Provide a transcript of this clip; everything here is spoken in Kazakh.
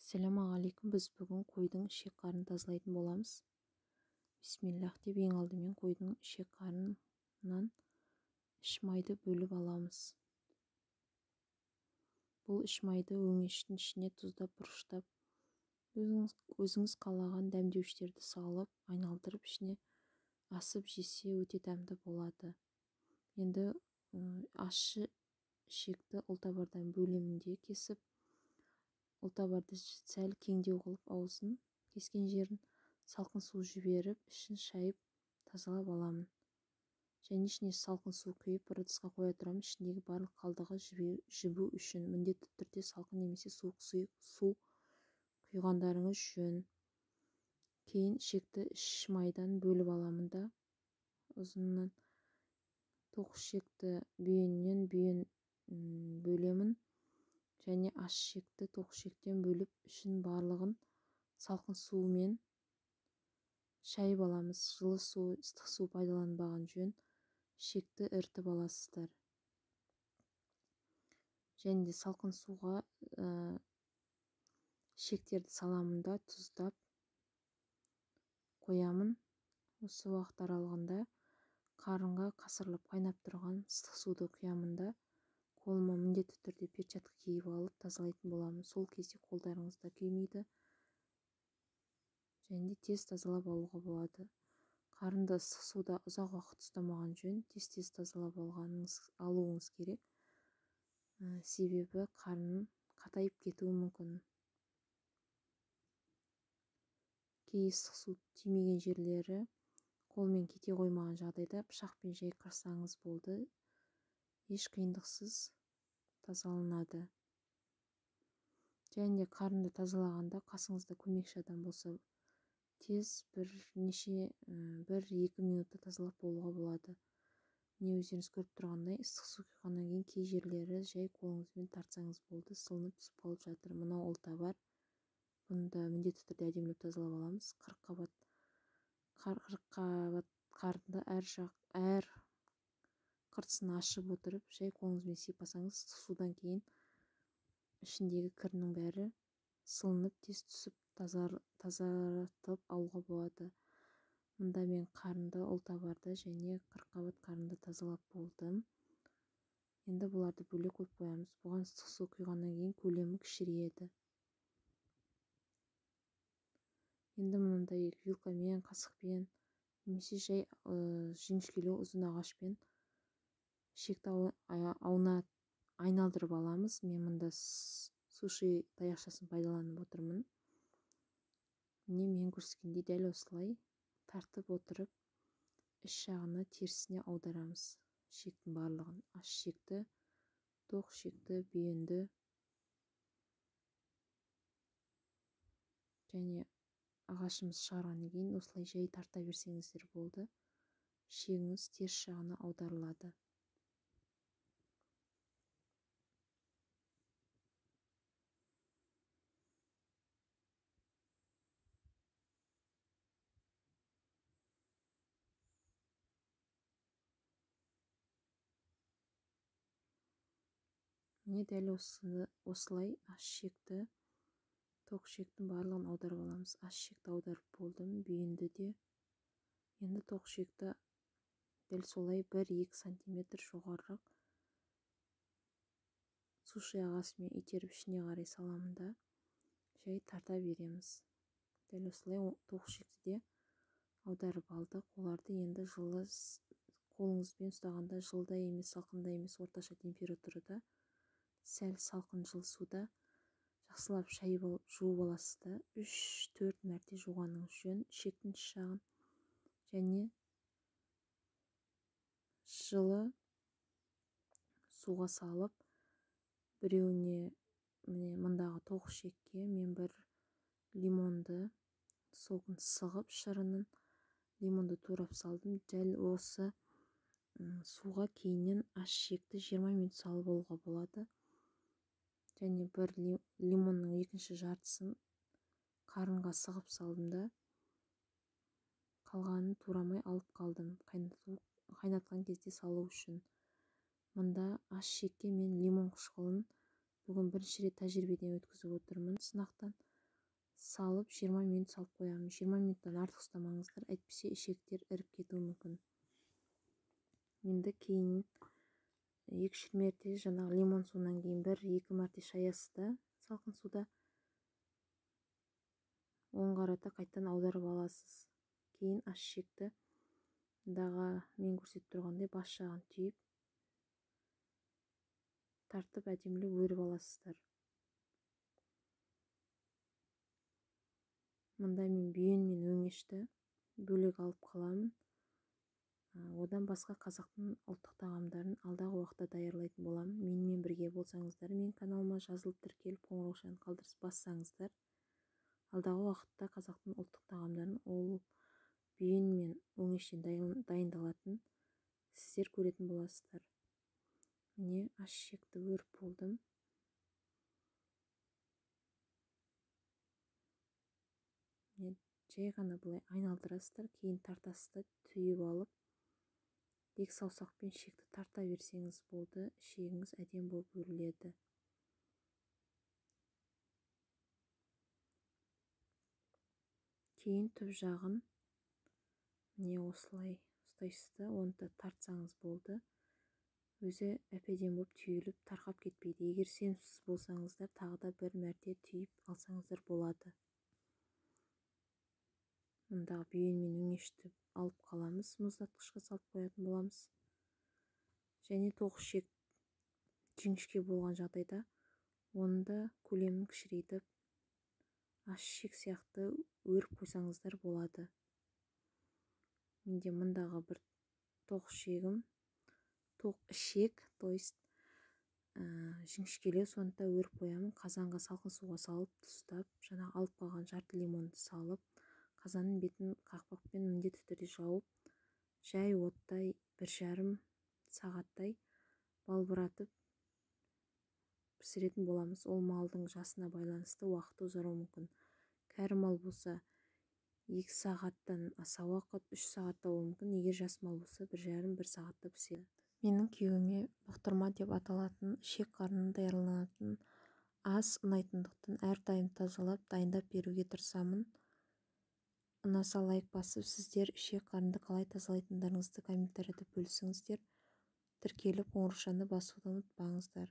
Ассалаумағалейкум. Біз бүгін қойдың ішек қарнын тазалайтын боламыз. Бисмиллах деп ең алдымен қойдың ішек қарнынан іш майды бөліп аламыз. Бұл іш майды өңештің ішіне тұздап, бұрыштап, өзіңіз қалаған дәмдеуіштерді салып, айналдырып ішіне асып жесе өте дәмді болады. Енді ащы ішекті ұлтабардан бөлемін де кесіп, ұлтабарды сәл кеңдеу қылып аузын кескен жерін салқын су жіберіп, ішін шайып тазалап аламын. Және ішіне салқын су құйып, бір ыдысқа қоя тұрамын. Ішіндегі барлық қалдығы жібу үшін міндетті түрде салқын немесе суық су құйғандарыңыз жөн. Кейін ішекті іш майдан бөліп аламын да, ұзыннан тоқ ішекті бүйеннен бүйен бөлемін. Және аш ішекті тоқ ішектен бөліп, ішін барлығын салқын сумен шайып аламыз. Жылы су, ыстық су пайдаланбаған жөн. Ішекті ірітіп аласыздар. Және де салқын суға ішектерді саламын да тұздап қоямын. Осы уақыт аралығында қарынға қасырлап қайнап тұрған ыстық суды құямын да, қолыма міндетті түрде перчатка киіп алып тазалайтын боламын. Сол кезде қолдарыңыз да күймейді және де тез тазалап алуға болады. Қарынды ыстық суда ұзақ уақыт ұстамаған жөн, тез-тез тазалап алуыңыз керек. Себебі қарын қатайып кетуі мүмкін. Кей ыстық су тимеген жерлері қолмен кете қоймаған жағдайда пышақпен жай қырсаңыз болды, еш қиындықсыз тазаланады. Және де қарынды тазалағанда қасыңызда көмекші адам болса, тез бір-екі минутта тазалап болуға болады. Міне өздеріңіз көріп тұрғандай, ыстық су құйғаннан кейін кей жерлері жай қолыңызбен тартсаңыз болды, сылынып түсіп қалып жатыр. Мынау ұлтабар. Бұны да міндетті түрде әдемілеп тазалап аламыз. 40 қабат қарынды әр қыртысын ашып отырып, жай қолыңызбен сипасаңыз, ыстық судан кейін ішіндегі кірінің бәрі сылынып тез түсіп тазартып алуға болады. Мұнда мен қарынды, ұлтабарды және 40 қабат қарынды тазалап болдым. Енді бұларды бөлек қойып қоямыз. Бұған ыстық су құйғаннан кейін көлемі кішірейеді. Енді мынандай вилкамен, қасықпен немесе жай жіңішкелеу ұзын ағашпен ішекті айналдырып аламыз. Мен мұнда суши таяқшасын пайдаланып отырмын. Міне мен көрсеткендей дәл осылай тартып отырып, іш жағына терісіне аударамыз ішектің барлығын. Аш ішекті, тоқ ішекті, бүйенді және ағашымыз шығарғаннан кейін осылай жай тарта берсеңіздер болды, ішегіңіз теріс жағына аударылады. Міне дәл осылай аш ішекті, тоқ ішектің барлығын аударып аламыз. Аш ішекті аударып болдым, бүйенді де. Енді тоқ ішекті дәл солай 1-2 сантиметр жоғарырақ суши ағасымен итеріп ішіне қарай саламын да, жай тарта береміз. Дәл осылай тоқ ішекті де аударып алдық. Оларды енді жылы қолыңызбен ұстағанда жылы да емес, салқын да емес, орташа температурада сәл салқын жылы суда жақсылап шайып алып, жуып аласыз да, 3-4 мәрте жуғаныңыз жөн ішектің іш жағын. Және жылы суға салып, біреуіне, міне мындағы тоқ ішекке мен бір лимонды согын сығып, шырынын лимонды турап салдым. Дәл осы суға кейіннен аш ішекті 20 минут салып алуға болады. Және бір лимонның екінші жартысын қарынға сығып салдым да, қалғанын турамай алып қалдым, қайнатқан кезде салу үшін. Мында аш ішекке мен лимон қышқылын бүгін бірінші рет тәжірибеден өткізіп отырмын, сынақтан. Салып 20 минут салып қоямын. 20 минуттан артық ұстамаңыздар, әйтпесе ішектер іріп кетуі мүмкін. Енді кейін 2-3 мәрте жаңағы лимон суынан кейін 1-2 мәрте шаясыз да салқын суда оң қарата қайтадан аударып аласыз. Кейін аш ішекті дағы мен көрсетіп тұрғандай бас жағын түйіп тартып әдемілеп өріп аласыздар. Мында мен бүйен мен өңешті бөлек алып қаламын. Одан басқа қазақтың ұлттық тағамдарын алдағы уақытта даярлайтын боламын. Менімен бірге болсаңыздар, мен каналыма жазылып, тіркеліп, қоңыраушаны қалдырып бассаңыздар, алдағы уақытта қазақтың ұлттық тағамдарын ол бүйен мен өңештен дайындалатын сіздер көретін боласыздар. Міне аш ішекті өріп болдым. Міне жай ғана былай айналдырасыздар, кейін тартасыз да түйіп алып, екі саусақпен ішекті тарта берсеңіз болды, ішегіңіз әдемі болып өріледі. Кейін түп жағын міне осылай ұстайсыз да, оны да тартсаңыз болды. Өзі әп-әдемі болып түйіліп тарқап кетпейді. Егер сенімсіз болсаңыздар, тағы да бір мәрте түйіп алсаңыздар болады. Мұндағы бүйен мен өңешті алып қаламыз, мұздатқышқа салып қоятын боламыз. Және тоқ ішек жіңішке болған жағдайда оны да көлемін кішірейтіп аш ішек сияқты өріп қойсаңыздар болады. Менде мұндағы бір тоқ ішегім, тоқ ішек, то есть жіңішкелеу, соны да өріп қоямын. Қазанға салқын суға салып, тұздап, жаңа алып қалған жарты лимонды салып, қазанның бетін қақпақпен міндетті түрде жауып, жай оттай 1,5 сағаттай балбыратып пісіретін боламыз. Ол малдың жасына байланысты уақыты ұзаруы мүмкін. Кәрі мал болса 2 сағаттан аса уақыт, 3 сағатта болуы мүмкін. Егер жас мал болса 1,5-1 сағатта піседі. Менің күйеуіме бұқтырма деп аталатын ішек қарнынан даярланатын ас ұнайтындықтан әрдайым тазалап, дайындап беруге тырысамын. Ұнаса лайк басып, сіздер ішек қарынды қалай тазалайтындарыңызды комментарияда бөлісіңіздер. Тіркеліп, қоңыраушаны басуды ұмытпаңыздар.